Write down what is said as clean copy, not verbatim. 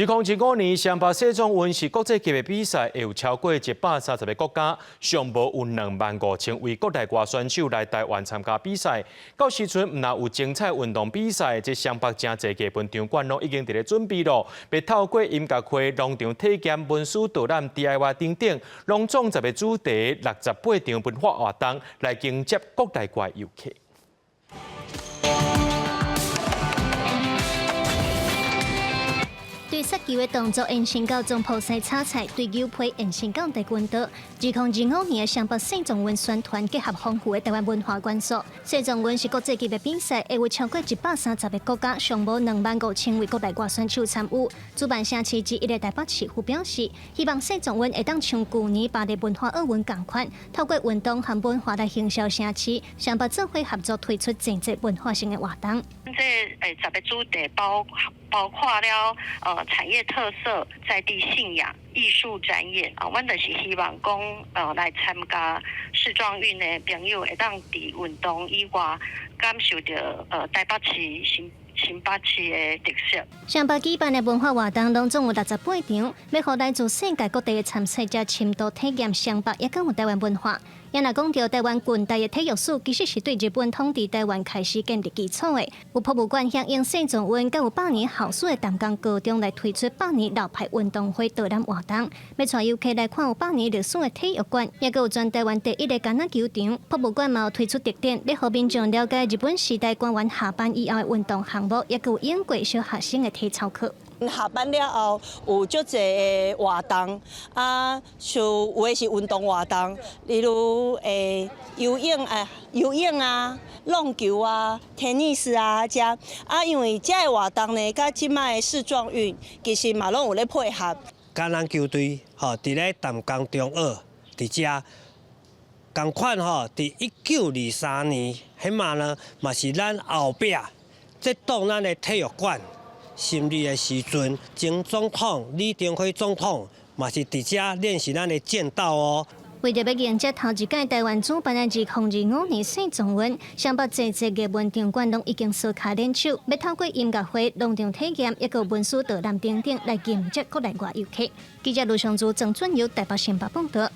2025年雙北世壯運是國際級的比賽，會有超過130個國家，上無有25,000位國內外選手來台灣參加比賽。到時陣毋但有精彩運動比賽，這雙北誠濟藝文場館攏已經佇咧準備咯，欲透過音樂會、農場體驗、文史導覽、DIY 等等，攏總十個主題，68場文化活動來迎接國內外遊客。對摔球的動作延伸到總鋪西炒菜，對牛皮延伸到跆拳道。2025年的雙北世壯運宣傳結合豐富的台灣文化元素。世壯運是國際級的比賽，會有超過130個國家，上無25,000位國內外選手參與。主辦城市之一的台北市府表示，希望世壯運會當像舊年巴黎文化奧運仝款，透過運動和文化來行銷城市，雙北做伙合作推出誠濟文化性的活動。這十個主題包括了產業特色、在地信仰、藝術展演啊，阮就是希望講來參加世壯運的朋友會當佇運動以外感受著台北市新北市的特色。雙北舉辦的文化活動攏總有68場，欲予來自世界各地的參賽者深度體驗雙北，抑閣有台灣文化。也若講著台灣近代的體育史，其實是對日本統治台灣開始建立基礎的。有博物館響應世壯運，佮有百年校史的淡江高中來推出百年老派運動會導覽活動，欲帶遊客來看有百年歷史的體育館，抑閣有全台灣第一个橄欖球場。博物館嘛有推出特展，欲予民眾了解日本時代官員下班以後的運動項目，抑閣有英國小學生的體操課。下班了後有足濟的活動，啊，像有的是運動活動，例如游泳啊、游泳啊、挵球啊、tennis 啊遮，啊，因為這个活動呢，佮這擺的世壯運其實嘛攏有咧配合。橄欖球隊吼，佇咧淡江中學佇遮，仝款吼，佇1923年，彼馬呢嘛是咱後壁這棟咱的體育館成立的時陣，前總統李登輝總統嘛是佇遮練習咱的劍道哦。為著欲迎接頭一屆台灣主辦的2025年世壯運，雙北濟濟藝文場館攏已經相跤連手，欲透過音樂會、農場體驗，抑閣文史導覽等等來迎接國內外遊客。記者盧尚珠、鄭俊友台北新北報導。